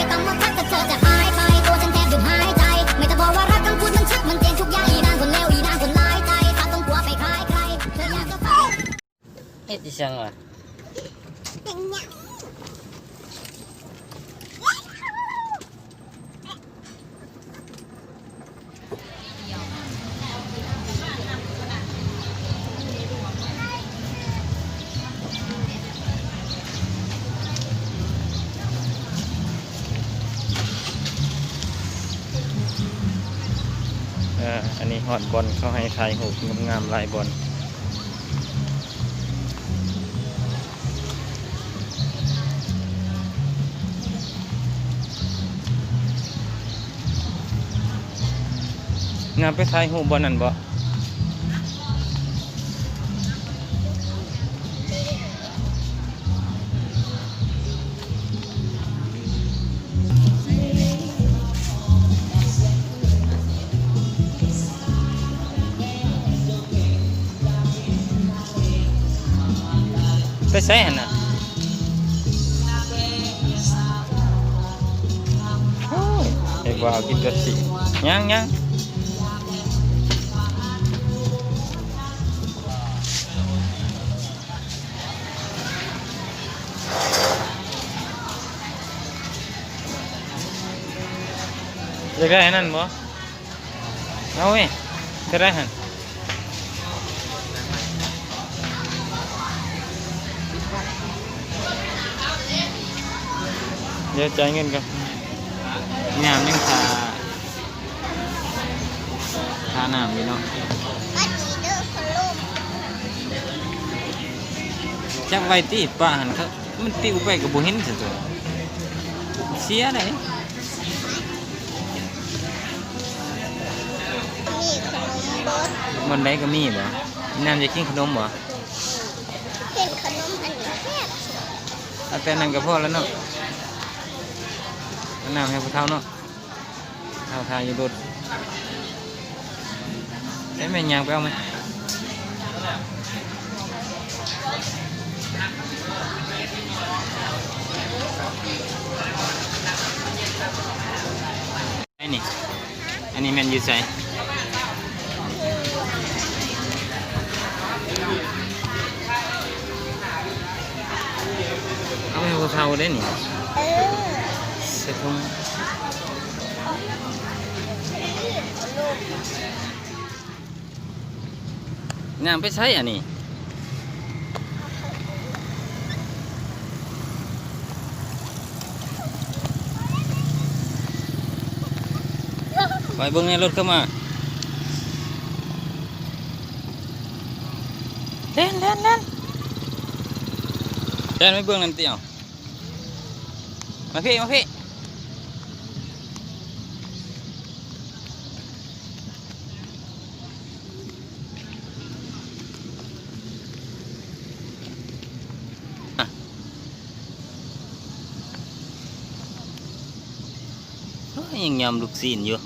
คำว่าพักกับเธอจะหายไป ตัวฉันแทบหยุดหายใจ ไม่ต้องบอกว่ารัก คำพูดมันชัดมันเจนทุกอย่าง อีนางคนเลว อีนางคนร้ายใจ สาวต้องกลัวไปขายใคร เธออยากจะฟัง เฮ็ดอีหยังวะ? ເອີ ອັນນີ້ຮອດບ່ອນເຂົາໃຫ້ຖ່າຍຮູບງາມໆຫຼາຍບ່ອນ. ນຳໄປຖ່າຍຮູບບ່ອນນັ້ນບໍ່? ໄປໃສຫັ້ນນະ? ໂອ້ຍ ເຮັດວ່າເອົາກິນເປັບຊີ. ຍັງໆ. ຢາກໄດ້ອັນນັ້ນບໍ່? ເອົາເວີຍ ເທົ່າໃດຫັ້ນ? ດຽວຈ່າຍເງິນກ່ອນ. ຍາມຍັງຖ້າ ຄ່ານ້ຳຢູ່ເນາະ. ຈັກໄວ້ຕິ ປະຫັ້ນ ມັນປິວໄປກໍບໍ່ເຫັນຊັ້ນຕົວະ ເສຍໄດ໋. ມີຂະໜົມເບິດ ບ່ອນໃດກໍມີບໍ່? ນ້ຳຢາກກິນຂະໜົມບໍ່? ເຫັນຂະໜົມອັນນີ້ແຊບ. ເອົາແຕ່ນັ້ນກໍພໍແລ້ວເນາະ ເອົານ້ຳໃຫ້ຜູ້ເຖົ້າເນາະ. ເອົາ ຖ້າຢູ່ລົດ ໃຫ້ແມ່ຍ່າງໄປເອົາໄໝ? ໄອ້ນີ້ ອັນນີ້ແມ່ນຢູ່ໃສ? ເອົາໃຫ້ຜູ້ເຖົ້າເດ້ນີ້. ເອີ ໃສ່ຖົງ. ຍ່າງໄປໃສອັນນີ້? ໄປເບິ່ງໃນລົດເຂົ້າມາ. ແລ່ນ ແລ່ນ ແລ່ນ ແລ່ນໄປເບິ່ງນັ້ນຕິ. ເອົາ ມາພີ້ ມາພີ້. ໂອ້ຍ ຍັງຍຳລູກຊີ້ນຢູ່.